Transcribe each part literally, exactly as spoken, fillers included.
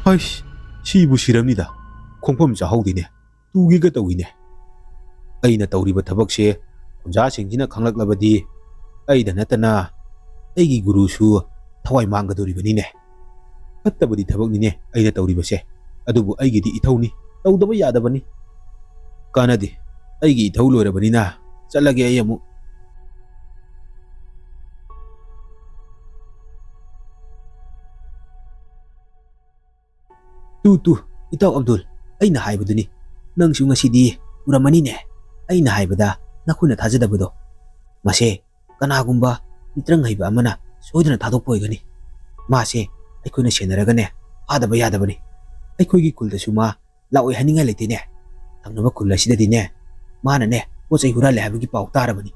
ꯍꯩꯁ, ꯁꯤꯕꯨ ꯁꯤꯔꯝꯅꯤꯗ꯫ ꯈꯣꯡꯐꯝ ꯆꯥꯍꯧꯗꯦꯅꯦ꯫ ꯇꯨꯒꯦꯒ ꯇꯧꯏꯅꯦ꯫ ꯑꯩꯅ ꯇꯧꯔꯤꯕ ꯊꯕꯛꯁꯦ ꯑꯣꯖꯥꯁꯤꯡꯁꯤꯅ ꯈꯪꯂꯛꯂꯕꯗꯤ ꯑꯩꯗ ꯅꯠꯇꯅ ꯑꯩꯒꯤ ꯒꯨꯔꯨꯁꯨ ꯊꯋꯥꯏ ꯃꯥꯡꯒꯗꯧꯔꯤꯕꯅꯤꯅꯦ꯫ ꯐꯠꯇꯕꯗꯤ ꯊꯕꯛꯅꯤꯅꯦ ꯑꯩꯅ ꯇꯧꯔꯤꯕꯁꯦ, ꯑꯗꯨꯕꯨ ꯑꯩꯒꯤꯗꯤ ꯏꯊꯧꯅꯤ, ꯇꯧꯗꯕ ꯌꯥꯗꯕꯅꯤ꯫ ꯀꯥꯟꯅꯗꯦ, ꯑꯩꯒꯤ ꯏꯊꯧ ꯂꯣꯏꯔꯕꯅꯤꯅ ꯆꯠꯂꯒꯦ ꯑꯩ ꯑꯃꯨꯛ꯫ ꯇꯨ, ꯇꯨ, ꯏꯇꯥꯎ ꯑꯕꯗꯨꯜ, ꯑꯩꯅ ꯍꯥꯏꯕꯗꯨꯅꯤ꯫ ꯅꯪꯁꯨ ꯉꯁꯤꯗꯤ ꯎꯔꯝꯃꯅꯤꯅꯦ꯫ ꯑꯩꯅ ꯍꯥꯏꯕꯗ ꯅꯈꯣꯏꯅ ꯊꯥꯖꯗꯕꯗꯣ꯫ ꯃꯁꯦ ꯀꯅꯥꯒꯨꯝꯕ ꯃꯤꯇ꯭ꯔꯪ ꯍꯩꯕ ꯑꯃꯅ ꯁꯣꯏꯗꯅ ꯊꯥꯗꯣꯛꯄ ꯑꯣꯏꯒꯅꯤ꯫ ꯃꯥꯁꯦ ꯑꯩꯈꯣꯏꯅ ꯁꯦꯟꯅꯔꯒꯅꯦ ꯐꯥꯗꯕ ꯌꯥꯗꯕꯅꯤ꯫ ꯑꯩꯈꯣꯏꯒꯤ ꯈꯨꯜꯗꯁꯨ ꯃꯥ ꯂꯥꯛꯑꯣꯏ ꯍꯥꯏꯅꯤꯡꯉꯥꯏ ꯂꯩꯇꯦꯅꯦ꯫ ꯊꯪꯅꯕ ꯈꯨꯜ ꯑꯁꯤꯗꯗꯤꯅꯦ ꯃꯥꯅꯅꯦ ꯄꯣꯠ ꯆꯩ ꯍꯨꯔꯥꯜꯂꯦ ꯍꯥꯏꯕꯒꯤ ꯄꯥꯎ ꯇꯥꯔꯕꯅꯤ꯫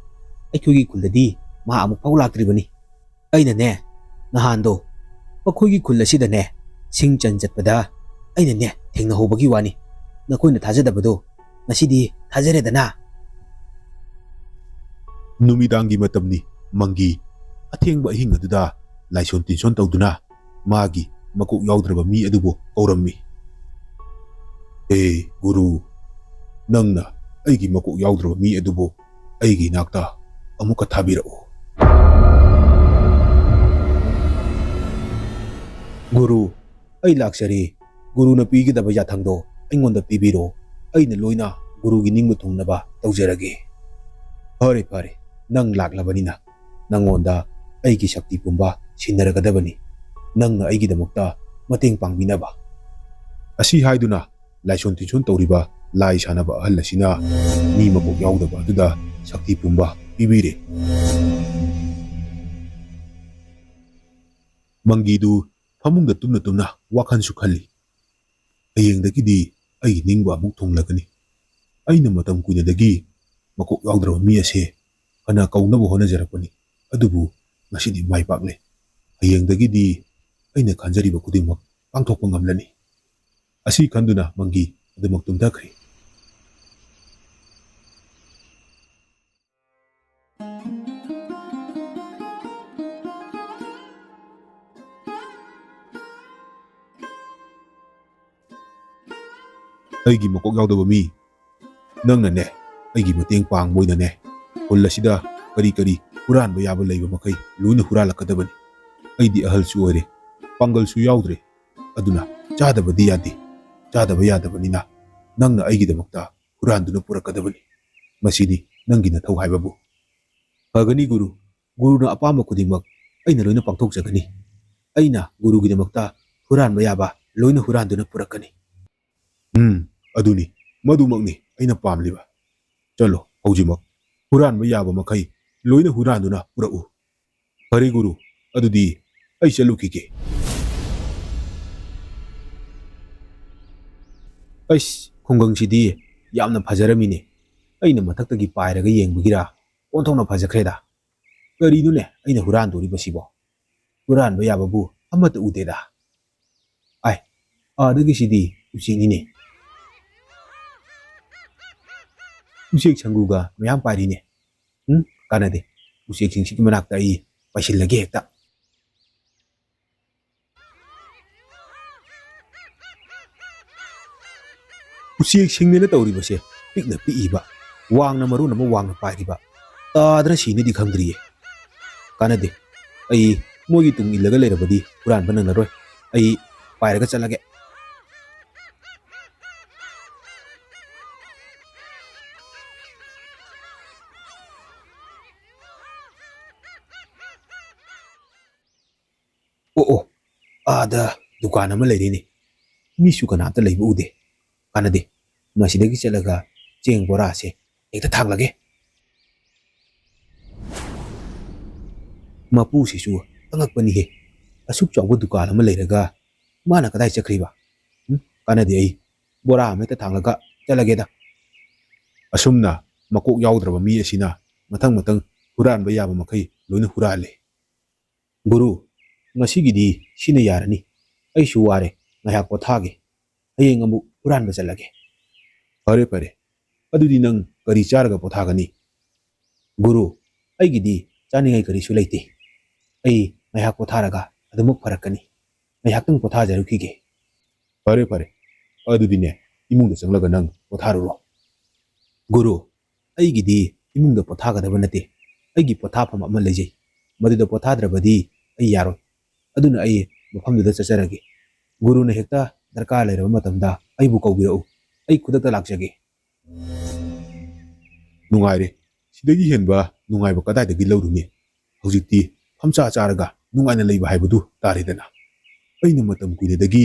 ꯑꯩꯈꯣꯏꯒꯤ ꯈꯨꯜꯗꯗꯤ ꯃꯥ ꯑꯃꯨꯛ ꯐꯥꯎ ꯂꯥꯛꯇ꯭ꯔꯤꯕꯅꯤ꯫ ꯑꯩꯅꯅꯦ ꯅꯍꯥꯟꯗꯣ ꯃꯈꯣꯏꯒꯤ ꯈꯨꯜ ꯑꯁꯤꯗꯅꯦ ꯁꯤꯡ ꯆꯟ ꯆꯠꯄꯗ ꯑꯩꯅꯅꯦ ꯊꯦꯡꯅꯍꯧꯕꯒꯤ ꯋꯥꯅꯤ꯫ ꯅꯈꯣꯏꯅ ꯊꯥꯖꯗꯕꯗꯣ ꯉꯁꯤꯗꯤ ꯊꯥꯖꯔꯦꯗꯅ꯫ ꯅꯨꯃꯤꯗꯥꯡꯒꯤ ꯃꯇꯝꯅꯤ, ꯃꯪꯒꯤ꯫ ꯑꯊꯦꯡꯕ ꯑꯍꯤꯡ ꯑꯗꯨꯗ ꯂꯥꯏꯁꯣꯟ ꯇꯤꯟꯁꯣꯟ ꯇꯧꯗꯨꯅ ꯃꯥꯒꯤ ꯃꯀꯣꯛ ꯌꯥꯎꯗ꯭ꯔꯕ ꯃꯤ ꯑꯗꯨꯕꯨ ꯀꯧꯔꯝꯃꯤ꯫ "ꯍꯦ ꯒꯨꯔꯨ, ꯅꯪꯅ ꯑꯩꯒꯤ ꯃꯀꯣꯛ ꯌꯥꯎꯗ꯭ꯔꯕ ꯃꯤ ꯑꯗꯨꯕꯨ ꯑꯩꯒꯤ ꯏꯅꯥꯛꯇ ꯑꯃꯨꯛꯀ ꯊꯥꯕꯤꯔꯛꯎ꯫" "ꯒꯨꯔꯨ, ꯑꯩ ꯂꯥꯛꯆꯔꯤ꯫ ꯒꯨꯔꯨꯅ ꯄꯤꯒꯗꯕ ꯌꯥꯊꯪꯗꯣ ꯑꯩꯉꯣꯟꯗ ꯄꯤꯕꯤꯔꯣ꯫ ꯑꯩꯅ ꯂꯣꯏꯅ ꯒꯨꯔꯨꯒꯤ ꯅꯤꯡꯕ ꯊꯨꯡꯅꯕ ꯇꯧꯖꯔꯒꯦ꯫" "ꯐꯔꯦ, ꯐꯔꯦ, ꯅꯪ ꯂꯥꯛꯂꯕꯅꯤꯅ ꯅꯪꯉꯣꯟꯗ ꯑꯩꯒꯤ ꯁꯛꯇꯤ ꯄꯨꯝꯕ ꯁꯤꯟꯅꯔꯒꯗꯕꯅꯤ, ꯅꯪꯅ ꯑꯩꯒꯤꯗꯃꯛꯇ ꯃꯇꯦꯡ ꯄꯥꯡꯕꯤꯅꯕ꯫" ꯑꯁꯤ ꯍꯥꯏꯗꯨꯅ ꯂꯥꯏꯁꯣꯟ ꯇꯤꯟꯁꯣꯟ ꯇꯧꯔꯤꯕ ꯂꯥꯏ ꯁꯥꯟꯅꯕ ꯑꯍꯜ ꯑꯁꯤꯅ ꯃꯤ ꯃꯀꯣꯛ ꯌꯥꯎꯗꯕ ꯑꯗꯨꯗ ꯁꯛꯇꯤ ꯄꯨꯝꯕ ꯄꯤꯕꯤꯔꯦ꯫ ꯃꯪꯒꯤꯗꯨ ꯐꯃꯨꯡꯗ ꯇꯨꯝꯅ ꯇꯨꯝꯅ ꯋꯥꯈꯜꯁꯨ ꯈꯜꯂꯤ꯫ "ꯍꯌꯦꯡꯗꯒꯤꯗꯤ ꯑꯩꯒꯤ ꯅꯤꯡꯕ ꯑꯃꯨꯛ ꯊꯨꯡꯂꯒꯅꯤ꯫ ꯑꯩꯅ ꯃꯇꯝ ꯀꯨꯏꯅꯗꯒꯤ ꯃꯀꯣꯛ ꯌꯥꯎꯗ꯭ꯔꯕ ꯃꯤ ꯑꯁꯦ ꯐꯅ ꯀꯧꯅꯕ ꯍꯣꯠꯅꯖꯔꯛꯄꯅꯤ, ꯑꯗꯨꯕꯨ ꯉꯁꯤꯗꯤ ꯃꯥꯏ ꯄꯥꯛꯂꯦ꯫ ꯍꯌꯦꯡꯗꯒꯤꯗꯤ ꯑꯩꯅ ꯈꯟꯖꯔꯤꯕ ꯈꯨꯗꯤꯡꯃꯛ ꯄꯥꯡꯊꯣꯛꯄ ꯉꯝꯂꯅꯤ꯫" ꯑꯁꯤ ꯈꯟꯗꯨꯅ ꯃꯪꯒꯤ ꯑꯗꯨꯃꯛ ꯇꯨꯝꯊꯈ꯭ꯔꯦ꯫ ꯑꯩꯒꯤ ꯃꯀꯣꯛ ꯌꯥꯎꯗꯕ ꯃꯤ, ꯅꯪꯅꯅꯦ, ꯑꯩꯒꯤ ꯃꯇꯦꯡ ꯄꯥꯡꯕ ꯑꯣꯏꯅꯅꯦ, ꯈꯨꯜ ꯑꯁꯤꯗ ꯀꯔꯤ ꯀꯔꯤ ꯍꯨꯔꯥꯟꯕ ꯌꯥꯕ ꯂꯩꯕ ꯃꯈꯩ ꯂꯣꯏꯅ ꯍꯨꯔꯥꯜꯂꯛꯀꯗꯕꯅꯤ꯫ ꯑꯩꯗꯤ ꯑꯍꯜꯁꯨ ꯑꯣꯏꯔꯦ, ꯄꯥꯡꯒꯜꯁꯨ ꯌꯥꯎꯗ꯭ꯔꯦ꯫ ꯑꯗꯨꯅ ꯆꯥꯗꯕꯗꯤ ꯌꯥꯗꯦ꯫ ꯆꯥꯗꯕ ꯌꯥꯗꯕꯅꯤꯅ ꯅꯪꯅ ꯑꯩꯒꯤꯗꯃꯛꯇ ꯍꯨꯔꯥꯟꯗꯨꯅ ꯄꯨꯔꯛꯀꯗꯕꯅꯤ꯫ ꯃꯁꯤꯅꯤ ꯅꯪꯒꯤ ꯅꯊꯧ ꯍꯥꯏꯕꯕꯨ꯫ ꯐꯒꯅꯤ ꯒꯨꯔꯨ, ꯒꯨꯔꯨꯅ ꯑꯄꯥꯝꯕ ꯈꯨꯗꯤꯡꯃꯛ ꯑꯩꯅ ꯂꯣꯏꯅ ꯄꯥꯡꯊꯣꯛꯆꯒꯅꯤ꯫ ꯑꯩꯅ ꯒꯨꯔꯨꯒꯤꯗꯃꯛꯇ ꯍꯨꯔꯥꯟꯕ ꯌꯥꯕ ꯂꯣꯏꯅ ꯍꯨꯔꯥꯟꯗꯨꯅ ꯄꯨꯔꯛꯀꯅꯤ꯫ ꯎꯝ, ꯑꯗꯨꯅꯤ, ꯃꯗꯨꯃꯛꯅꯤ ꯑꯩꯅ ꯄꯥꯝꯂꯤꯕ꯫ ꯆꯠꯂꯣ, ꯍꯧꯖꯤꯛꯃꯛ ꯍꯨꯔꯥꯟꯕ ꯌꯥꯕ ꯃꯈꯩ ꯂꯣꯏꯅ ꯍꯨꯔꯥꯟꯗꯨꯅ ꯄꯨꯔꯛꯎ꯫ ꯐꯔꯦ ꯒꯨꯔꯨ, ꯑꯗꯨꯗꯤ ꯑꯩ ꯆꯠꯂꯨꯈꯤꯒꯦ꯫ ꯑꯩꯁ, ꯈꯨꯡꯒꯪꯁꯤꯗꯤ ꯌꯥꯝꯅ ꯐꯖꯔꯝꯃꯤꯅꯦ꯫ ꯑꯩꯅ ꯃꯊꯛꯇꯒꯤ ꯄꯥꯏꯔꯒ ꯌꯦꯡꯕꯒꯤꯔꯥ ꯑꯣꯟꯊꯣꯛꯅ ꯐꯖꯈ꯭ꯔꯦꯗ꯫ ꯀꯔꯤꯅꯣꯅꯦ ꯑꯩꯅ ꯍꯨꯔꯥꯟꯗꯣꯔꯤꯕꯁꯤꯕꯣ? ꯍꯨꯔꯥꯟꯕ ꯌꯥꯕꯕꯨ ꯑꯃꯠꯇ ꯎꯗꯦꯗ꯫ ꯑꯥꯏ, ꯑꯥꯗꯒꯤꯁꯤꯗꯤ ꯎꯆꯦꯛꯅꯤꯅꯦ꯫ ꯎꯆꯦꯛ ꯁꯪꯒꯨꯒ ꯃꯌꯥꯝ ꯄꯥꯏꯔꯤꯅꯦ꯫ ꯎꯝ, ꯀꯥꯟꯅꯗꯦ꯫ ꯎꯆꯦꯛꯁꯤꯡꯁꯤꯒꯤ ꯃꯅꯥꯛꯇ ꯑꯩ ꯄꯥꯏꯁꯤꯜꯂꯒꯦ ꯍꯦꯛꯇ꯫ ꯎꯆꯦꯛꯁꯤꯡꯅꯦꯅ ꯇꯧꯔꯤꯕꯁꯦ ꯄꯤꯛꯅ ꯄꯤꯛꯏꯕ, ꯋꯥꯡꯅ ꯃꯔꯣꯟ ꯑꯃ ꯋꯥꯡꯅ ꯄꯥꯏꯔꯤꯕ, ꯇꯥꯗꯅ ꯁꯤꯅꯤꯗꯤ ꯈꯪꯗ꯭ꯔꯤꯌꯦ꯫ ꯀꯥꯟꯅꯗꯦ, ꯑꯩ ꯃꯣꯏꯒꯤ ꯇꯨꯡ ꯏꯜꯂꯒ ꯂꯩꯔꯕꯗꯤ ꯍꯨꯔꯥꯟꯕ ꯅꯪꯂꯔꯣꯏ꯫ ꯑꯩ ꯄꯥꯏꯔꯒ ꯆꯠꯂꯒꯦ꯫ ꯑꯣ, ꯑꯣ, ꯑꯥꯗ ꯗꯨꯀꯥꯟ ꯑꯃ ꯂꯩꯔꯤꯅꯦ꯫ ꯃꯤꯁꯨ ꯀꯅꯥꯝꯇ ꯂꯩꯕ ꯎꯗꯦ꯫ ꯀꯥꯟꯅꯗꯦ, ꯃꯁꯤꯗꯒꯤ ꯆꯠꯂꯒ ꯆꯦꯡ ꯕꯣꯔꯥꯁꯦ ꯍꯦꯛꯇ ꯊꯥꯡꯂꯒꯦ꯫ ꯃꯄꯨꯁꯤꯁꯨ ꯑꯉꯛꯄꯅꯤꯍꯦ, ꯑꯁꯨꯛ ꯆꯥꯎꯕ ꯗꯨꯀꯥꯟ ꯑꯃ ꯂꯩꯔꯒ ꯃꯥꯅ ꯀꯗꯥꯏ ꯆꯠꯈ꯭ꯔꯤꯕ? ꯎꯝ, ꯀꯥꯟꯅꯗꯦ, ꯑꯩ ꯕꯣꯔꯥ ꯑꯃ ꯍꯦꯛꯇ ꯊꯥꯡꯂꯒ ꯆꯠꯂꯒꯦꯗ꯫ ꯑꯁꯨꯝꯅ ꯃꯀꯣꯛ ꯌꯥꯎꯗ꯭ꯔꯕ ꯃꯤ ꯑꯁꯤꯅ ꯃꯊꯪ ꯃꯊꯪ ꯍꯨꯔꯥꯟꯕ ꯌꯥꯕ ꯃꯈꯩ ꯂꯣꯏꯅ ꯍꯨꯔꯥꯜꯂꯦ꯫ ꯒꯨꯔꯨ, ꯉꯁꯤꯒꯤꯗꯤ ꯁꯤꯅ ꯌꯥꯔꯅꯤ꯫ ꯑꯩꯁꯨ ꯋꯥꯔꯦ, ꯉꯥꯏꯍꯥꯛ ꯄꯣꯊꯥꯒꯦ꯫ ꯍꯌꯦꯡ ꯑꯃꯨꯛ ꯍꯨꯔꯥꯟꯕ ꯆꯠꯂꯒꯦ꯫ ꯐꯔꯦ, ꯐꯔꯦ꯫ ꯑꯗꯨꯗꯤ ꯅꯪ ꯀꯔꯤ ꯆꯥꯔꯒ ꯄꯣꯊꯥꯒꯅꯤ? ꯒꯨꯔꯨ, ꯑꯩꯒꯤꯗꯤ ꯆꯥꯅꯤꯡꯉꯥꯏ ꯀꯔꯤꯁꯨ ꯂꯩꯇꯦ꯫ ꯑꯩ ꯉꯥꯏꯍꯥꯛ ꯄꯣꯊꯥꯔꯒ ꯑꯗꯨꯃꯛ ꯐꯔꯛꯀꯅꯤ꯫ ꯉꯥꯏꯍꯥꯛꯇꯪ ꯄꯣꯊꯥꯖꯔꯨꯈꯤꯒꯦ꯫ ꯐꯔꯦ, ꯐꯔꯦ꯫ ꯑꯗꯨꯗꯤꯅꯦ, ꯏꯃꯨꯡꯗ ꯆꯪꯂꯒ ꯅꯪ ꯄꯣꯊꯥꯔꯨꯔꯣ꯫ ꯒꯨꯔꯨ, ꯑꯩꯒꯤꯗꯤ ꯏꯃꯨꯡꯗ ꯄꯣꯊꯥꯒꯗꯕ ꯅꯠꯇꯦ꯫ ꯑꯩꯒꯤ ꯄꯣꯊꯥꯐꯝ ꯑꯃ ꯂꯩꯖꯩ꯫ ꯃꯗꯨꯗ ꯄꯣꯊꯥꯗ꯭ꯔꯕꯗꯤ ꯑꯩ ꯌꯥꯔꯣꯏ꯫ ꯑꯗꯨꯅ ꯑꯩ ꯃꯐꯝꯗꯨꯗ ꯆꯠꯆꯔꯒꯦ꯫ ꯒꯨꯔꯨꯅ ꯍꯦꯛꯇ ꯗꯔꯀꯥꯔ ꯂꯩꯔꯕ ꯃꯇꯝꯗ ꯑꯩꯕꯨ ꯀꯧꯕꯤꯔꯛꯎ꯫ ꯑꯩ ꯈꯨꯗꯛꯇ ꯂꯥꯛꯆꯒꯦ꯫ ꯅꯨꯡꯉꯥꯏꯔꯦ꯫ ꯁꯤꯗꯒꯤ ꯍꯦꯟꯕ ꯅꯨꯡꯉꯥꯏꯕ ꯀꯗꯥꯏꯗꯒꯤ ꯂꯧꯔꯨꯅꯤ? ꯍꯧꯖꯤꯛꯇꯤ ꯐꯝꯆꯥ ꯆꯥꯔꯒ ꯅꯨꯡꯉꯥꯏꯅ ꯂꯩꯕ ꯍꯥꯏꯕꯗꯨ ꯇꯥꯔꯦꯗꯅ꯫ ꯑꯩꯅ ꯃꯇꯝ ꯀꯨꯏꯅꯗꯒꯤ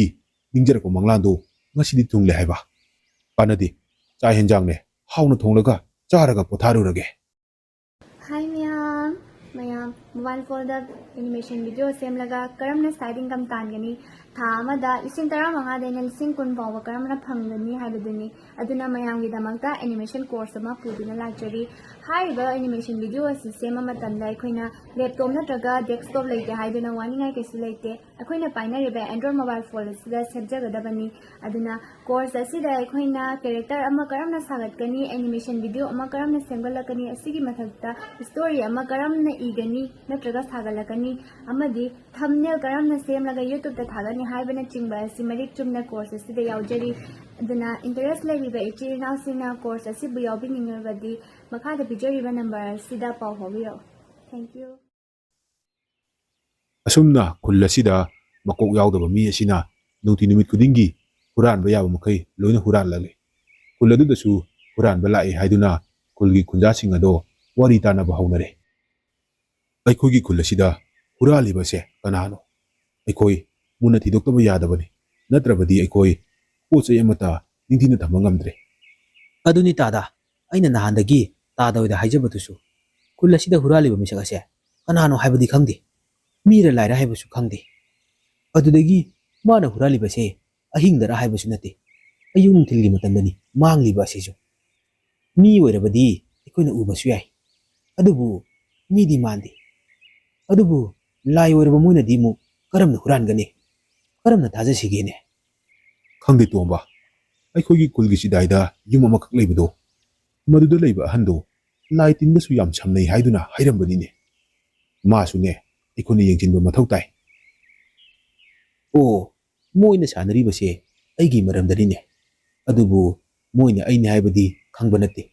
ꯅꯤꯡꯖꯔꯛꯄ ꯃꯪꯂꯥꯟꯗꯣ ꯉꯁꯤꯗꯤ ꯊꯨꯡꯂꯦ ꯍꯥꯏꯕ꯫ ꯀꯥꯟꯅꯗꯦ꯫ ꯆꯥꯛ ꯍꯦꯟꯖꯥꯡꯅꯦ ꯍꯥꯎꯅ ꯊꯣꯡꯂꯒ ꯆꯥꯔꯒ ꯄꯣꯊꯥꯔꯨꯔꯒꯦ꯫ ꯍꯥꯏ ꯃꯌꯥꯝ, ꯃꯌꯥꯝ ꯃꯣꯕꯥꯏꯜ ꯐꯣꯟꯗ ꯑꯦꯅꯤꯃꯦꯁꯟ ꯚꯤꯗꯤꯑꯣ ꯁꯦꯝꯂꯒ ꯀꯔꯝꯅ ꯁꯥꯏꯠ ꯏꯟꯀꯝ ꯇꯥꯟꯒꯅꯤ, ꯊꯥ ꯑꯃꯗ ꯂꯤꯁꯤꯡ ꯇꯔꯥꯃꯉꯥꯗꯩꯅ ꯂꯤꯁꯤꯡ ꯀꯨꯟ ꯐꯥꯎꯕ ꯀꯔꯝꯅ ꯐꯪꯒꯅꯤ ꯍꯥꯏꯕꯗꯨꯅꯤ꯫ ꯑꯗꯨꯅ ꯃꯌꯥꯝꯒꯤꯗꯃꯛꯇ ꯑꯦꯅꯤꯃꯦꯁꯟ ꯀꯣꯔꯁ ꯑꯃ ꯄꯨꯗꯨꯅ ꯂꯥꯛꯆꯔꯤ꯫ ꯍꯥꯏꯔꯤꯕ ꯑꯦꯅꯤꯃꯦꯁꯟ ꯚꯤꯗꯤꯑꯣ ꯑꯁꯤ ꯁꯦꯝꯕ ꯃꯇꯝꯗ ꯑꯩꯈꯣꯏꯅ ꯂꯦꯞꯇꯣꯞ ꯅꯠꯇ꯭ꯔꯒ ꯗꯦꯁꯛꯇꯣꯞ ꯂꯩꯇꯦ ꯍꯥꯏꯗꯨꯅ ꯋꯥꯅꯤꯡꯉꯥꯏ ꯀꯩꯁꯨ ꯂꯩꯇꯦ꯫ ꯑꯩꯈꯣꯏꯅ ꯄꯥꯏꯅꯔꯤꯕ ꯑꯦꯟꯗ꯭ꯔꯣꯏꯗ ꯃꯣꯕꯥꯏꯜ ꯐꯣꯟ ꯑꯁꯤꯗ ꯁꯦꯝꯖꯒꯗꯕꯅꯤ꯫ ꯑꯗꯨꯅ ꯀꯣꯔꯁ ꯑꯁꯤꯗ ꯑꯩꯈꯣꯏꯅ ꯀꯦꯔꯦꯛꯇꯔ ꯑꯃ ꯀꯔꯝꯅ ꯁꯥꯒꯠꯀꯅꯤ, ꯑꯦꯅꯤꯃꯦꯁꯟ ꯚꯤꯗꯤꯑꯣ ꯑꯃ ꯀꯔꯝꯅ ꯁꯦꯝꯒꯠꯂꯛꯀꯅꯤ, ꯑꯁꯤꯒꯤ ꯃꯊꯛꯇ ꯁ꯭ꯇꯣꯔꯤ ꯑꯃ ꯀꯔꯝꯅ ꯏꯒꯅꯤ ꯅꯠꯇ꯭ꯔꯒ ꯁꯥꯒꯠꯂꯛꯀꯅꯤ, ꯑꯃꯗꯤ ꯊꯝꯅꯦꯜ ꯀꯔꯝꯅ ꯁꯦꯝꯂꯒ ꯌꯨꯇ꯭ꯌꯨꯕꯇ ꯊꯥꯒꯠꯅꯤ ꯍꯥꯏꯕꯅꯆꯤꯡꯕ ꯑꯁꯤ ꯃꯔꯤꯛ ꯆꯨꯝꯅ ꯀꯣꯔꯁ ꯑꯁꯤꯗ ꯌꯥꯎꯖꯔꯤ꯫ ꯑꯗꯨꯅ ꯏꯟꯇꯔꯦꯁ ꯂꯩꯕꯤꯕ ꯏꯆꯤꯜ ꯏꯅꯥꯎꯁꯤꯡꯅ ꯀꯣꯔꯁ ꯑꯁꯤꯕꯨ ꯌꯥꯎꯕꯤꯅꯤꯡꯂꯕꯗꯤ ꯃꯈꯥꯗ ꯄꯤꯖꯔꯤꯕ ꯅꯝꯕꯔ ꯑꯁꯤꯗ ꯄꯥꯎ ꯐꯥꯎꯕꯤꯔꯛꯎ꯫ Thank you. ꯑꯁꯨꯝꯅ ꯈꯨꯜ ꯑꯁꯤꯗ ꯃꯀꯣꯛ ꯌꯥꯎꯗꯕ ꯃꯤ ꯑꯁꯤꯅ ꯅꯨꯡꯇꯤ ꯅꯨꯃꯤꯠ ꯈꯨꯗꯤꯡꯒꯤ ꯍꯨꯔꯥꯟꯕ ꯌꯥꯕ ꯃꯈꯩ ꯂꯣꯏꯅ ꯍꯨꯔꯥꯜꯂꯛꯂꯤ꯫ ꯈꯨꯜ ꯑꯗꯨꯗꯁꯨ ꯍꯨꯔꯥꯟꯕ ꯂꯥꯛꯏ ꯍꯥꯏꯗꯨꯅ ꯈꯨꯜꯒꯤ ꯈꯨꯟꯖꯥꯁꯤꯡ ꯑꯗꯣ ꯋꯥꯔꯤ ꯇꯥꯅꯕ ꯍꯧꯅꯔꯦ꯫ ꯑꯩꯈꯣꯏꯒꯤ ꯈꯨꯜ ꯑꯁꯤꯗ ꯍꯨꯔꯥꯜꯂꯤꯕꯁꯦ ꯀꯅꯥꯅꯣ? ꯑꯩꯈꯣꯏ ꯃꯨꯟꯅ ꯊꯤꯗꯣꯛꯇꯕ ꯌꯥꯗꯕꯅꯤ꯫ ꯅꯠꯇ꯭ꯔꯕꯗꯤ ꯑꯩꯈꯣꯏ ꯄꯣꯠ ꯆꯩ ꯑꯃꯠꯇ ꯅꯤꯡꯊꯤꯅ ꯊꯝꯕ ꯉꯝꯗ꯭ꯔꯦ꯫ ꯑꯗꯨꯅꯤ ꯇꯥꯗ, ꯑꯩꯅ ꯅꯍꯥꯟꯗꯒꯤ ꯇꯥꯗ ꯍꯣꯏꯗ ꯍꯥꯏꯖꯕꯗꯨꯁꯨ, ꯈꯨꯜ ꯑꯁꯤꯗ ꯍꯨꯔꯥꯜꯂꯤꯕ ꯃꯤꯁꯛ ꯑꯁꯦ ꯀꯅꯥꯅꯣ ꯍꯥꯏꯕꯗꯤ ꯈꯪꯗꯦ, ꯃꯤꯔ ꯂꯥꯏꯔ ꯍꯥꯏꯕꯁꯨ ꯈꯪꯗꯦ꯫ ꯑꯗꯨꯗꯒꯤ ꯃꯥꯅ ꯍꯨꯔꯥꯜꯂꯤꯕꯁꯦ ꯑꯍꯤꯡꯗꯔ ꯍꯥꯏꯕꯁꯨ ꯅꯠꯇꯦ, ꯑꯌꯨꯛ ꯅꯨꯡꯊꯤꯜꯒꯤ ꯃꯇꯝꯗꯅꯤ ꯃꯥꯡꯂꯤꯕ ꯑꯁꯤꯁꯨ꯫ ꯃꯤ ꯑꯣꯏꯔꯕꯗꯤ ꯑꯩꯈꯣꯏꯅ ꯎꯕꯁꯨ ꯌꯥꯏ, ꯑꯗꯨꯕꯨ ꯃꯤꯗꯤ ꯃꯥꯟꯗꯦ꯫ ꯑꯗꯨꯕꯨ ꯂꯥꯏ ꯑꯣꯏꯔꯕ ꯃꯣꯏꯅꯗꯤ ꯑꯃꯨꯛ ꯀꯔꯝꯅ ꯍꯨꯔꯥꯟꯒꯅꯤ? ꯀꯔꯝꯅ ꯊꯥꯖꯁꯤꯒꯦꯅꯦ? ꯈꯪꯗꯦ ꯇꯣꯝꯕ, ꯑꯩꯈꯣꯏꯒꯤ ꯈꯨꯜꯒꯤ ꯆꯤꯗꯥꯏꯗ ꯌꯨꯝ ꯑꯃꯈꯛ ꯂꯩꯕꯗꯣ, ꯃꯗꯨꯗ ꯂꯩꯕ ꯑꯍꯟꯗꯣ ꯂꯥꯏ ꯇꯤꯟꯒꯁꯨ ꯌꯥꯝ ꯁꯝꯅꯩ ꯍꯥꯏꯗꯨꯅ ꯍꯥꯏꯔꯝꯕꯅꯤꯅꯦ꯫ ꯃꯥꯁꯨꯅꯦ ꯑꯩꯈꯣꯏꯅ ꯌꯦꯡꯁꯤꯟꯕ ꯃꯊꯧ ꯇꯥꯏ꯫ ꯑꯣ, ꯃꯣꯏꯅ ꯁꯥꯟꯅꯔꯤꯕꯁꯦ ꯑꯩꯒꯤ ꯃꯔꯝꯗꯅꯤꯅꯦ꯫ ꯑꯗꯨꯕꯨ ꯃꯣꯏꯅ ꯑꯩꯅꯤ ꯍꯥꯏꯕꯗꯤ ꯈꯪꯕ ꯅꯠꯇꯦ꯫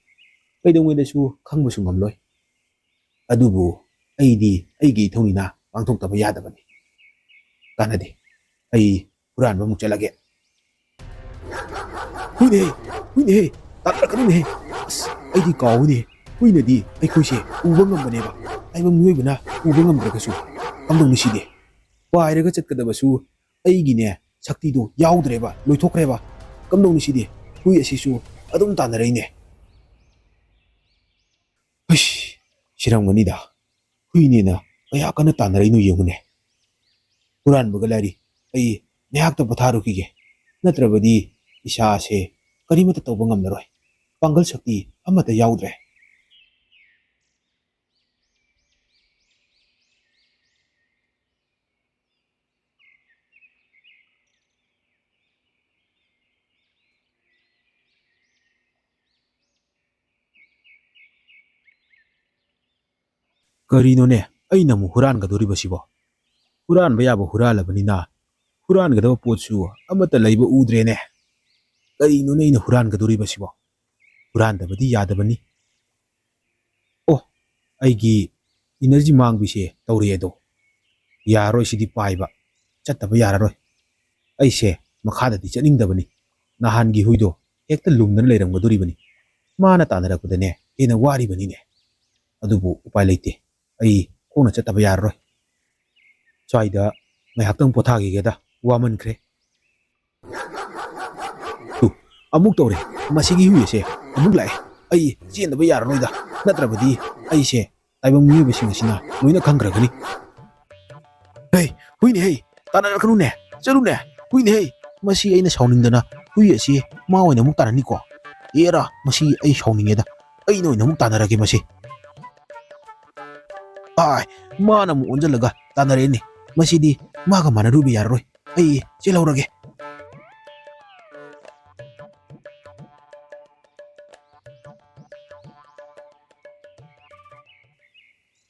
ꯀꯩꯗꯧꯉꯩꯗꯁꯨ ꯈꯪꯕꯁꯨ ꯉꯝꯂꯣꯏ꯫ ꯑꯗꯨꯕꯨ ꯑꯩꯗꯤ ꯑꯩꯒꯤ ꯏꯊꯧꯅꯤꯅ ꯄꯥꯡꯊꯣꯛꯇꯕ ꯌꯥꯗꯕꯅꯤ꯫ ꯀꯥꯟꯅꯗꯦ꯫ ꯑꯩ ꯍꯨꯔꯥꯟꯕ ꯑꯃꯨꯛ ꯆꯠꯂꯒꯦ꯫ ꯍꯨꯏꯅꯦꯍꯦ! ꯍꯨꯏꯅꯦꯍꯦ! ꯇꯥꯟꯅꯔꯛꯀꯅꯨꯅꯦꯍꯦ! ꯑꯁ, ꯑꯩꯗꯤ ꯀꯥꯎꯏꯅꯦ꯫ ꯍꯨꯏꯅꯗꯤ ꯑꯩꯈꯣꯏꯁꯦ ꯎꯕ ꯉꯝꯕꯅꯦꯕ꯫ ꯇꯥꯏꯕꯪ ꯃꯤꯑꯣꯏꯕꯅ ꯎꯕ ꯉꯝꯗ꯭ꯔꯒꯁꯨ꯫ ꯀꯝꯗꯧꯅꯤ ꯁꯤꯗꯤ? ꯄꯥꯏꯔꯒ ꯆꯠꯀꯗꯕꯁꯨ ꯑꯩꯒꯤꯅꯦ, ꯁꯛꯇꯤꯗꯣ ꯌꯥꯎꯗ꯭ꯔꯦꯕ, ꯂꯣꯏꯊꯣꯛꯈ꯭ꯔꯦꯕ꯫ ꯀꯝꯗꯧꯅꯤ ꯁꯤꯗꯤ? ꯍꯨꯏ ꯑꯁꯤꯁꯨ ꯑꯗꯨꯝ ꯇꯥꯟꯅꯔꯛꯏꯅꯦ꯫ ꯍꯩꯁ, ꯁꯤꯔꯝꯒꯅꯤꯗ꯫ ꯍꯨꯏꯅꯦꯅ ꯀꯌꯥ ꯀꯟꯅ ꯇꯥꯟꯅꯔꯛꯏꯅꯣ ꯌꯦꯡꯉꯨꯅꯦ꯫ ꯍꯨꯔꯥꯟꯕꯒ ꯂꯥꯏꯔꯤ꯫ ꯑꯩ ꯉꯥꯏꯍꯥꯛꯇ ꯄꯣꯊꯥꯔꯨꯈꯤꯒꯦ꯫ ꯅꯠꯇ꯭ꯔꯕꯗꯤ ꯏꯁꯥꯁꯦ ꯀꯔꯤꯃꯠꯇ ꯇꯧꯕ ꯉꯝꯂꯔꯣꯏ꯫ ꯄꯥꯡꯒꯜ ꯁꯛꯇꯤ ꯑꯃꯠꯇ ꯌꯥꯎꯗ꯭ꯔꯦ꯫ ꯀꯔꯤꯅꯣꯅꯦ, ꯑꯩꯅ ꯑꯃꯨꯛ ꯍꯨꯔꯥꯟꯒꯗꯧꯔꯤꯕꯁꯤꯕꯣ? ꯍꯨꯔꯥꯟꯕ ꯌꯥꯕ ꯍꯨꯔꯥꯜꯂꯕꯅꯤꯅ, ꯍꯨꯔꯥꯟꯒꯗꯕ ꯄꯣꯠꯁꯨ ꯑꯃꯠꯇ ꯂꯩꯕ ꯎꯗ꯭ꯔꯦꯅꯦ꯫ ꯀꯔꯤꯅꯣꯅꯦ ꯑꯩꯅ ꯍꯨꯔꯥꯟꯒꯗꯧꯔꯤꯕꯁꯤꯕꯣ? ꯍꯨꯔꯥꯟꯗꯕꯗꯤ ꯌꯥꯗꯕꯅꯤ꯫ ꯑꯣ, ꯑꯩꯒꯤ ꯏꯅꯔꯖꯤ ꯃꯥꯡꯕꯤꯁꯦ ꯇꯧꯔꯛꯑꯦꯗꯣ꯫ ꯌꯥꯔꯔꯣꯏ ꯁꯤꯗꯤ ꯄꯥꯏꯕ꯫ ꯆꯠꯇꯕ ꯌꯥꯔꯔꯣꯏ꯫ ꯑꯩꯁꯦ ꯃꯈꯥꯗꯗꯤ ꯆꯠꯅꯤꯡꯗꯕꯅꯤ꯫ ꯅꯍꯥꯟꯒꯤ ꯍꯨꯏꯗꯣ ꯍꯦꯛꯇ ꯂꯨꯝꯗꯅ ꯂꯩꯔꯝꯒꯗꯣꯔꯤꯕꯅꯤ꯫ ꯃꯥꯅ ꯇꯥꯟꯅꯔꯛꯄꯗꯅꯦ ꯍꯦꯟꯅ ꯋꯥꯔꯤꯕꯅꯤꯅꯦ꯫ ꯑꯗꯨꯕꯨ ꯎꯄꯥꯏ ꯂꯩꯇꯦ꯫ ꯑꯩ ꯈꯣꯡꯅ ꯆꯠꯇꯕ ꯌꯥꯔꯔꯣꯏ꯫ ꯁ꯭ꯋꯥꯏꯗ ꯉꯥꯏꯍꯥꯛꯇꯪ ꯄꯣꯊꯥꯈꯤꯒꯦꯗ, ꯋꯥꯃꯟꯈ꯭ꯔꯦ꯫ ꯇꯨ, ꯑꯃꯨꯛ ꯇꯧꯔꯦ꯫ ꯃꯁꯤꯒꯤ ꯍꯨꯏ ꯑꯁꯦ ꯑꯃꯨꯛ ꯂꯥꯛꯑꯦ꯫ ꯑꯩ ꯆꯦꯟꯗꯕ ꯌꯥꯔꯔꯣꯏꯗ, ꯅꯠꯇ꯭ꯔꯕꯗꯤ ꯑꯩꯁꯦ ꯇꯥꯏꯕꯪ ꯃꯤꯑꯣꯏꯕꯁꯤꯡ ꯑꯁꯤꯅ ꯂꯣꯏꯅ ꯈꯪꯈ꯭ꯔꯒꯅꯤ꯫ ꯍꯦ, ꯍꯨꯏꯅꯦ ꯍꯦ, ꯇꯥꯟꯅꯔꯛꯀꯅꯨꯅꯦ, ꯆꯠꯂꯨꯅꯦ, ꯍꯨꯏꯅꯦ ꯍꯦ꯫ ꯃꯁꯤ ꯑꯩꯅ ꯁꯥꯎꯅꯤꯡꯗꯅ ꯍꯨꯏ ꯑꯁꯤ ꯃꯥ ꯑꯣꯏꯅ ꯑꯃꯨꯛ ꯇꯥꯟꯅꯅꯤꯀꯣ꯫ ꯑꯦꯔꯥ, ꯃꯁꯤ ꯑꯩ ꯁꯥꯎꯅꯤꯡꯉꯦꯗ, ꯑꯩꯅ ꯑꯣꯏꯅ ꯑꯃꯨꯛ ꯇꯥꯟꯅꯔꯒꯦ ꯃꯁꯤ꯫ ꯑꯥꯏ, ꯃꯥꯅ ꯑꯃꯨꯛ ꯑꯣꯟꯁꯤꯜꯂꯒ ꯇꯥꯟꯅꯔꯛꯑꯦꯅꯦ꯫ ꯃꯁꯤꯗꯤ ꯃꯥꯒ ꯃꯥꯟꯅꯔꯨꯕ ꯌꯥꯔꯔꯣꯏ꯫ ꯑꯩ ꯆꯦꯜꯍꯧꯔꯒꯦ꯫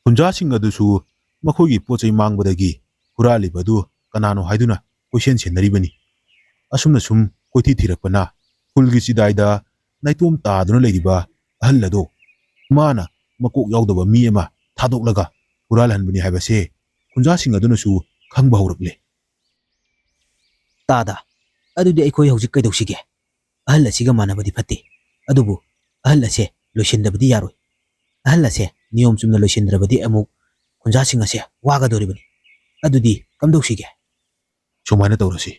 ꯈꯨꯟꯖꯥꯁꯤꯡ ꯑꯗꯨꯁꯨ ꯃꯈꯣꯏꯒꯤ ꯄꯣꯠ ꯆꯩ ꯃꯥꯡꯕꯗꯒꯤ ꯍꯨꯔꯥꯜꯂꯤꯕ ꯑꯗꯨ ꯀꯅꯥꯅꯣ ꯍꯥꯏꯗꯨꯅ ꯀꯣꯏꯁꯦꯟ ꯁꯦꯟꯅꯔꯤꯕꯅꯤ꯫ ꯑꯁꯨꯝꯅ ꯁꯨꯝ ꯀꯣꯏꯊꯤ ꯊꯤꯔꯛꯄꯅ ꯁ꯭ꯀꯨꯜꯒꯤ ꯆꯤꯗꯥꯏꯗ ꯅꯥꯏꯇꯣꯝ ꯇꯥꯗꯨꯅ ꯂꯩꯔꯤꯕ ꯑꯍꯜ ꯑꯗꯣ ꯃꯥꯅ ꯃꯀꯣꯛ ꯌꯥꯎꯗꯕ ꯃꯤ ꯑꯃ ꯊꯥꯗꯣꯛꯂꯒ ꯍꯨꯔꯥꯜꯍꯟꯕꯅꯤ ꯍꯥꯏꯕꯁꯦ ꯈꯨꯟꯖꯥꯁꯤꯡ ꯑꯗꯨꯅꯁꯨ ꯈꯪꯕ ꯍꯧꯔꯛꯂꯦ꯫ "ꯇꯥꯗ, ꯑꯗꯨꯗꯤ ꯑꯩꯈꯣꯏ ꯍꯧꯖꯤꯛ ꯀꯩꯗꯧꯁꯤꯒꯦ? ꯑꯍꯜ ꯑꯁꯤꯒ ꯃꯥꯟꯅꯕꯗꯤ ꯐꯠꯇꯦ, ꯑꯗꯨꯕꯨ ꯑꯍꯜ ꯑꯁꯦ ꯂꯣꯏꯁꯤꯟꯗꯕꯗꯤ ꯌꯥꯔꯣꯏ꯫ ꯑꯍꯜ ꯑꯁꯦ ꯅꯤꯌꯣꯝ ꯆꯨꯝꯅ ꯂꯣꯏꯁꯤꯟꯗ꯭ꯔꯕꯗꯤ ꯑꯃꯨꯛ ꯈꯨꯟꯖꯥꯁꯤꯡ ꯑꯁꯦ ꯋꯥꯒꯗꯧꯔꯤꯕꯅꯤ꯫ ꯑꯗꯨꯗꯤ ꯀꯝꯗꯧꯁꯤꯒꯦ?" "ꯁꯨꯃꯥꯏꯅ ꯇꯧꯔꯁꯤ,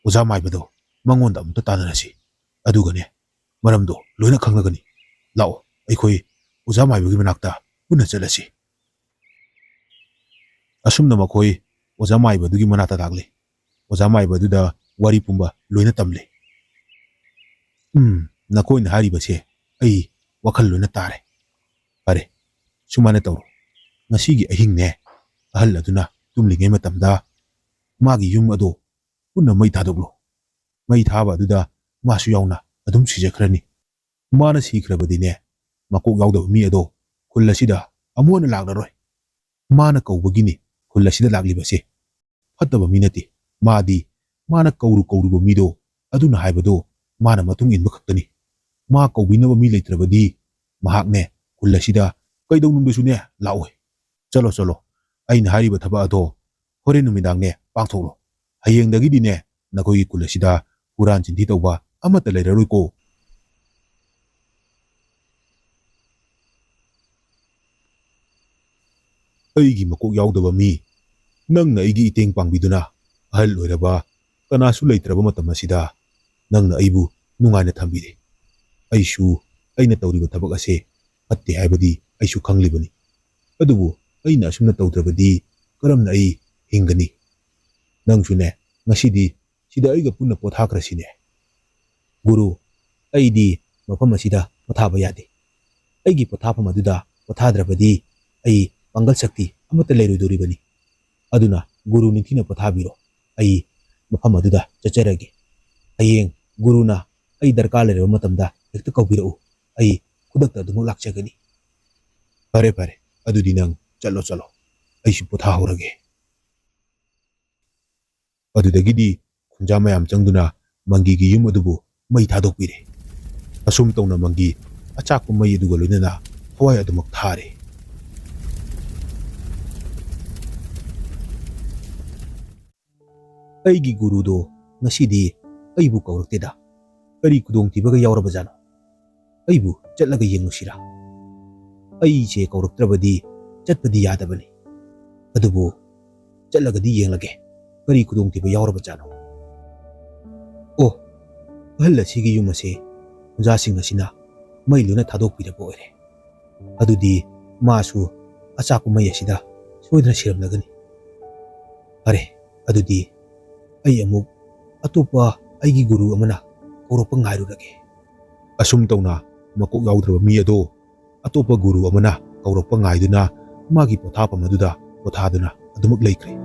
ꯑꯣꯖꯥ ꯃꯥꯏꯕꯗꯣ ꯃꯉꯣꯟꯗ ꯑꯃꯨꯛꯇ ꯇꯥꯟꯅꯔꯁꯤ, ꯑꯗꯨꯒꯅꯦ ꯃꯔꯝꯗꯣ ꯂꯣꯏꯅ ꯈꯪꯂꯒꯅꯤ꯫ ꯂꯥꯛꯑꯣ, ꯑꯩꯈꯣꯏ ꯑꯣꯖꯥ ꯃꯥꯏꯕꯒꯤ ꯃꯅꯥꯛꯇ ꯄꯨꯟꯅ ꯆꯠꯂꯁꯤ꯫" ꯑꯁꯨꯝꯅ ꯃꯈꯣꯏ ꯑꯣꯖꯥ ꯃꯥꯏꯕꯗꯨꯒꯤ ꯃꯅꯥꯛꯇ ꯂꯥꯛꯂꯦ꯫ ꯑꯣꯖꯥ ꯃꯥꯏꯕꯗꯨꯗ ꯋꯥꯔꯤ ꯄꯨꯝꯕ ꯂꯣꯏꯅ ꯇꯝꯂꯦ꯫ "ꯎꯝ, ꯅꯈꯣꯏꯅ ꯍꯥꯏꯔꯤꯕꯁꯦ ꯑꯩ ꯋꯥꯈꯜ ꯂꯣꯏꯅ ꯇꯥꯔꯦ꯫ ꯐꯔꯦ, ꯁꯨꯃꯥꯏꯅ ꯇꯧꯔꯣ, ꯉꯁꯤꯒꯤ ꯑꯍꯤꯡꯅꯦ ꯑꯍꯜ ꯑꯗꯨꯅ ꯇꯨꯝꯂꯤꯉꯩ ꯃꯇꯝꯗ ꯃꯥꯒꯤ ꯌꯨꯝ ꯑꯗꯣ ꯄꯨꯟꯅ ꯃꯩ ꯊꯥꯗꯣꯛꯂꯣ꯫ ꯃꯩ ꯊꯥꯕ ꯑꯗꯨꯗ ꯃꯥꯁꯨ ꯌꯥꯎꯅ ꯑꯗꯨꯝ ꯁꯤꯖꯈ꯭ꯔꯅꯤ꯫ ꯃꯥꯅ ꯁꯤꯈ꯭ꯔꯕꯗꯤꯅꯦ, ꯃꯀꯣꯛ ꯌꯥꯎꯗꯕ ꯃꯤ ꯑꯗꯣ ꯈꯨꯜ ꯑꯁꯤꯗ ꯑꯃꯨꯛ ꯍꯟꯅ ꯂꯥꯛꯂꯔꯣꯏ꯫ ꯃꯥꯅ ꯀꯧꯕꯒꯤꯅꯤ ꯈꯨꯜ ꯑꯁꯤꯗ ꯂꯥꯛꯂꯤꯕꯁꯦ꯫ ꯐꯠꯇꯕ ꯃꯤ ꯅꯠꯇꯦ꯫ ꯃꯥꯗꯤ ꯃꯥꯅ ꯀꯧꯔꯨ ꯀꯧꯔꯨꯕ ꯃꯤꯗꯣ ꯑꯗꯨꯅ ꯍꯥꯏꯕꯗꯣ ꯃꯥꯅ ꯃꯇꯨꯡ ꯏꯟꯕ ꯈꯛꯇꯅꯤ꯫ ꯃꯥ ꯀꯧꯕꯤꯅꯕ ꯃꯤ ꯂꯩꯇ꯭ꯔꯕꯗꯤ ꯃꯍꯥꯛꯅꯦ ꯈꯨꯜ ꯑꯁꯤꯗ ꯀꯩꯗꯧꯅꯨꯡꯗꯁꯨꯅꯦ ꯂꯥꯛꯑꯣꯏ꯫ ꯆꯠꯂꯣ, ꯆꯠꯂꯣ, ꯑꯩꯅ ꯍꯥꯏꯔꯤꯕ ꯊꯕꯛ ꯑꯗꯣ ꯍꯣꯔꯦꯟ ꯅꯨꯃꯤꯗꯥꯡꯅꯦ ꯄꯥꯡꯊꯣꯛꯂꯣ꯫ ꯍꯌꯦꯡꯗꯒꯤꯗꯤꯅꯦ ꯅꯈꯣꯏꯒꯤ ꯈꯨꯜ ꯑꯁꯤꯗ ꯍꯨꯔꯥꯟ ꯆꯤꯟꯊꯤ ꯇꯧꯕ ꯑꯃꯠꯇ ꯂꯩꯔꯔꯣꯏꯀꯣ꯫" "ꯑꯩꯒꯤ ꯃꯀꯣꯛ ꯌꯥꯎꯗꯕ ꯃꯤ, ꯅꯪꯅ ꯑꯩꯒꯤ ꯏꯇꯦꯡ ꯄꯥꯡꯕꯤꯗꯨꯅ ꯑꯍꯜ ꯑꯣꯏꯔꯕ ꯀꯅꯥꯁꯨ ꯂꯩꯇ꯭ꯔꯕ ꯃꯇꯝ ꯑꯁꯤꯗ ꯅꯪꯅ ꯑꯩꯕꯨ ꯅꯨꯡꯉꯥꯏꯅ ꯊꯝꯕꯤꯔꯦ꯫ ꯑꯩꯁꯨ ꯑꯩꯅ ꯇꯧꯔꯤꯕ ꯊꯕꯛ ꯑꯁꯦ ꯐꯠꯇꯦ ꯍꯥꯏꯕꯗꯤ ꯑꯩꯁꯨ ꯈꯪꯂꯤꯕꯅꯤ꯫ ꯑꯗꯨꯕꯨ ꯑꯩꯅ ꯑꯁꯨꯝꯅ ꯇꯧꯗ꯭ꯔꯕꯗꯤ ꯀꯔꯝꯅ ꯑꯩ ꯍꯤꯡꯒꯅꯤ? ꯅꯪꯁꯨꯅꯦ, ꯉꯁꯤꯗꯤ ꯁꯤꯗ ꯑꯩꯒ ꯄꯨꯟꯅ ꯄꯣꯊꯥꯈ꯭ꯔꯁꯤꯅꯦ꯫" "ꯒꯨꯔꯨ, ꯑꯩꯗꯤ ꯃꯐꯝ ꯑꯁꯤꯗ ꯄꯣꯊꯥꯕ ꯌꯥꯗꯦ꯫ ꯑꯩꯒꯤ ꯄꯣꯊꯥꯐꯝ ꯑꯗꯨꯗ ꯄꯣꯊꯥꯗ꯭ꯔꯕꯗꯤ ꯑꯩ ꯄꯥꯡꯒꯜ ꯁꯛꯇꯤ ꯑꯃꯠꯇ ꯂꯩꯔꯣꯏꯗꯧꯔꯤꯕꯅꯤ꯫ ꯑꯗꯨꯅ ꯒꯨꯔꯨ ꯅꯤꯡꯊꯤꯅ ꯄꯣꯊꯥꯕꯤꯔꯣ꯫ ꯑꯩ ꯃꯐꯝ ꯑꯗꯨꯗ ꯆꯠꯆꯔꯒꯦ꯫ ꯍꯌꯦꯡ ꯒꯨꯔꯨꯅ ꯑꯩ ꯗꯔꯀꯥꯔ ꯂꯩꯔꯕ ꯃꯇꯝꯗ ꯍꯦꯛꯇ ꯀꯧꯕꯤꯔꯛꯎ꯫ ꯑꯩ ꯈꯨꯗꯛꯇ ꯑꯗꯨꯃꯛ ꯂꯥꯛꯆꯒꯅꯤ꯫" "ꯐꯔꯦ, ꯐꯔꯦ, ꯑꯗꯨꯗꯤ ꯅꯪ ꯆꯠꯂꯣ, ꯆꯠꯂꯣ꯫ ꯑꯩꯁꯨ ꯄꯣꯊꯥꯍꯧꯔꯒꯦ꯫" ꯑꯗꯨꯗꯒꯤꯗꯤ ꯈꯨꯟꯖꯥ ꯃꯌꯥꯝ ꯆꯪꯗꯨꯅ ꯃꯪꯒꯤꯒꯤ ꯌꯨꯝ ꯑꯗꯨꯕꯨ ꯃꯩ ꯊꯥꯗꯣꯛꯄꯤꯔꯦ꯫ ꯑꯁꯨꯝ ꯇꯧꯅ ꯃꯪꯒꯤ ꯑꯆꯥꯛꯄ ꯃꯩ ꯑꯗꯨꯒ ꯂꯣꯏꯅꯅ ꯊꯋꯥꯏ ꯑꯗꯨꯃꯛ ꯊꯥꯔꯦ꯫ ꯑꯩꯒꯤ ꯒꯨꯔꯨꯗꯣ ꯉꯁꯤꯗꯤ ꯑꯩꯕꯨ ꯀꯧꯔꯛꯇꯦꯗ꯫ ꯀꯔꯤ ꯈꯨꯗꯣꯡꯊꯤꯕꯒ ꯌꯥꯎꯔꯕꯖꯥꯠꯅꯣ? ꯑꯩꯕꯨ ꯆꯠꯂꯒ ꯌꯦꯡꯉꯨꯁꯤꯔꯥ? ꯑꯩꯁꯦ ꯀꯧꯔꯛꯇ꯭ꯔꯕꯗꯤ ꯆꯠꯄꯗꯤ ꯌꯥꯗꯕꯅꯤ꯫ ꯑꯗꯨꯕꯨ ꯆꯠꯂꯒꯗꯤ ꯌꯦꯡꯂꯒꯦ, ꯀꯔꯤ ꯈꯨꯗꯣꯡꯊꯤꯕ ꯌꯥꯎꯔꯕꯖꯥꯠꯅꯣ? ꯑꯣ, ꯑꯍꯜ ꯑꯁꯤꯒꯤ ꯌꯨꯝ ꯑꯁꯦ ꯑꯣꯖꯥꯁꯤꯡ ꯑꯁꯤꯅ ꯃꯩ ꯂꯣꯏꯅ ꯊꯥꯗꯣꯛꯄꯤꯔꯕ ꯑꯣꯏꯔꯦ꯫ ꯑꯗꯨꯗꯤ ꯃꯥꯁꯨ ꯑꯆꯥꯛꯄ ꯃꯩ ꯑꯁꯤꯗ ꯁꯣꯏꯗꯅ ꯁꯤꯔꯝꯂꯒꯅꯤ꯫ ꯐꯔꯦ, ꯑꯗꯨꯗꯤ ꯑꯩ ꯑꯃꯨꯛ ꯑꯇꯣꯞꯄ ꯑꯩꯒꯤ ꯒꯨꯔꯨ ꯑꯃꯅ ꯀꯧꯔꯛꯄ ꯉꯥꯏꯔꯨꯔꯒꯦ꯫ ꯑꯁꯨꯝ ꯇꯧꯅ ꯃꯀꯣꯛ ꯌꯥꯎꯗ꯭ꯔꯕ ꯃꯤ ꯑꯗꯣ ꯑꯇꯣꯞꯄ ꯒꯨꯔꯨ ꯑꯃꯅ ꯀꯧꯔꯛꯄ ꯉꯥꯏꯗꯨꯅ ꯃꯥꯒꯤ ꯄꯣꯊꯥꯐꯝ ꯑꯗꯨꯗ ꯄꯣꯊꯥꯗꯨꯅ ꯑꯗꯨꯃꯛ ꯂꯩꯈ꯭ꯔꯦ꯫